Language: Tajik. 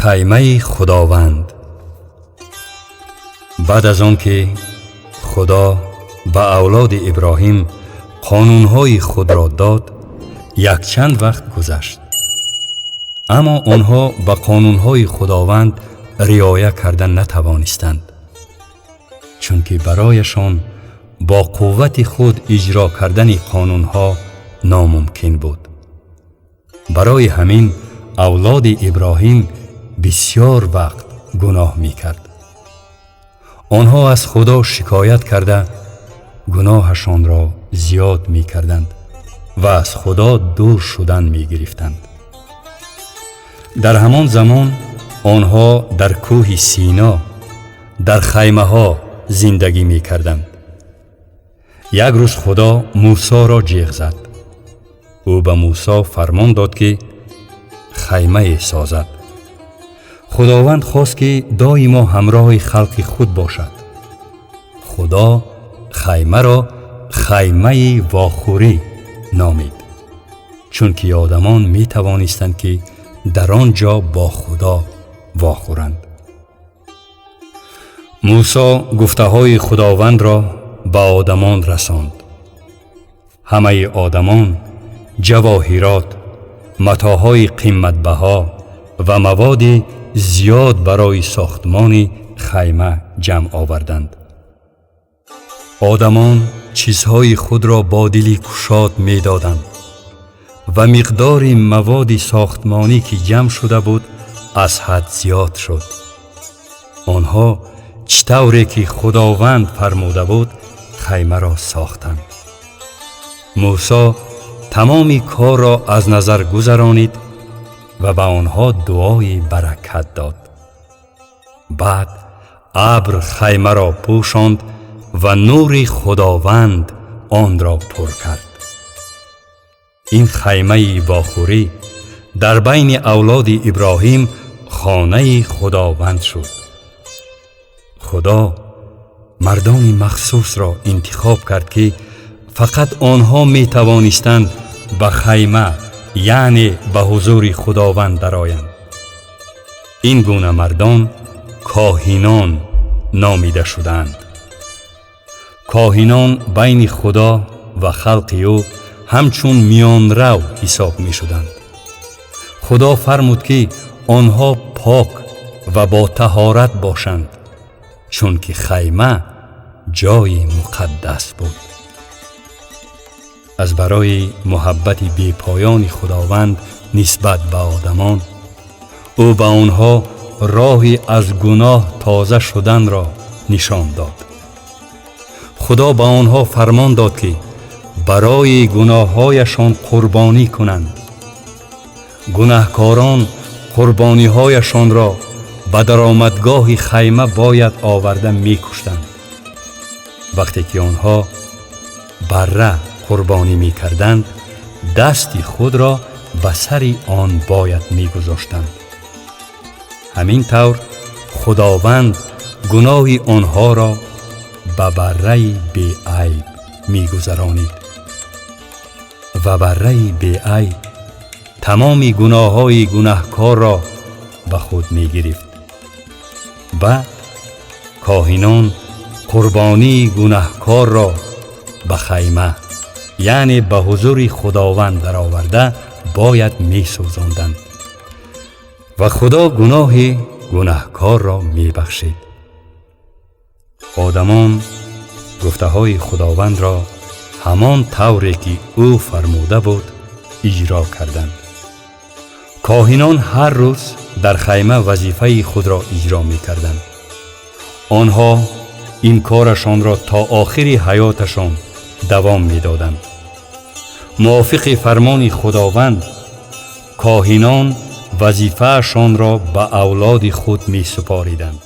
Хаймаи Худованд. Баъд аз он ки Худо ба авлоди Иброҳим қонунҳои худро дод, якчанд вақт гузашт, аммо онҳо ба қонунҳои Худованд риоя карда натавонистанд, чунки барояшон бо қуввати худ иҷро кардани қонунҳо номумкин буд. Барои ҳамин авлоди Иброҳим бисёр вақт гуноҳ мекард. Онҳо аз Худо шикоят карда, гуноҳашонро зиёд мекарданд ва аз Худо дур шудан мегирифтанд. Дар ҳамон замон онҳо дар кӯҳи Сино дар хаймаҳо зиндагӣ мекарданд. Як рӯз Худо Мусоро ҷеғ зад. Ӯ ба Мусо фармон дод, ки хаймае созад. Худованд хост, ки доимо ҳамроҳи халқи худ бошад. Худо хаймаро хаймаи вохӯрӣ номид, чунки одамон метавонистанд, ки дар он ҷо бо Худо вохӯранд. Мусо гуфтаҳои Худовандро ба одамон расонд. Ҳамаи одамон ҷавоҳирот, матоъҳои қиматбаҳо ва маводи зиёд барои сохтмони хайма ҷамъ оварданд. Одамон чизҳои худро бо дили кушод медоданд ва миқдори маводи сохтмонӣ, ки ҷамъ шуда буд, аз ҳад зиёд шуд. Онҳо чӣ тавре ки Худованд фармуда буд, хаймаро сохтанд. Мусо тамоми корро аз назар гузаронид ва ба онҳо дуои баракат дод. Баъд абр хаймаро пӯшонд ва нури Худованд онро пур кард. Ин хаймаи вохӯрӣ дар байни авлоди Иброҳим хонаи Худованд шуд. Худо мардони махсусро интихоб кард, ки фақат онҳо метавонистанд ба хайма, яъне ба ҳузури Худованд дароянд. Ин гуна мардон коҳинон номида шуданд. Коҳинон байни Худо ва халқи ӯ ҳамчун миёнрав ҳисоб мешуданд. Худо фармуд, ки онҳо пок ва бо таҳорат бошанд, чунки хайма ҷои муқаддас буд. Аз барои муҳаббати бепоёни Худованд нисбат ба одамон, ӯ ба онҳо роҳи аз гуноҳ тоза шуданро нишон дод. Худо ба онҳо фармон дод, ки барои гуноҳҳояшон қурбонӣ кунанд. Гунаҳкорон қурбониҳояшонро ба даромадгоҳи хайма бояд оварда мекуштанд. Вақте ки онҳо барра қурбонӣ мекарданд, дасти худро ба сари он бояд мегузоштанд. Ҳамин тавр Худованд гуноҳи онҳоро ба барраи беайб мегузаронид ва барраи беайб тамоми гуноҳҳои гунаҳкорро ба худ мегирифт. Баъд коҳинон қурбонии гунаҳкорро ба хайма, яъне ба ҳузури Худованд дароварда, бояд месӯзонданд ва Худо гуноҳи гунаҳкорро мебахшид. Одамон гуфтаҳои Худовандро ҳамон тавре ки ӯ фармуда буд, иҷро карданд. Коҳинон ҳар рӯз дар хайма вазифаи худро иҷро мекарданд. Онҳо ин корашонро то охири ҳаёташон давом медоданд. Мувофиқи фармони Худованд, коҳинон вазифаашонро ба авлоди худ месупориданд.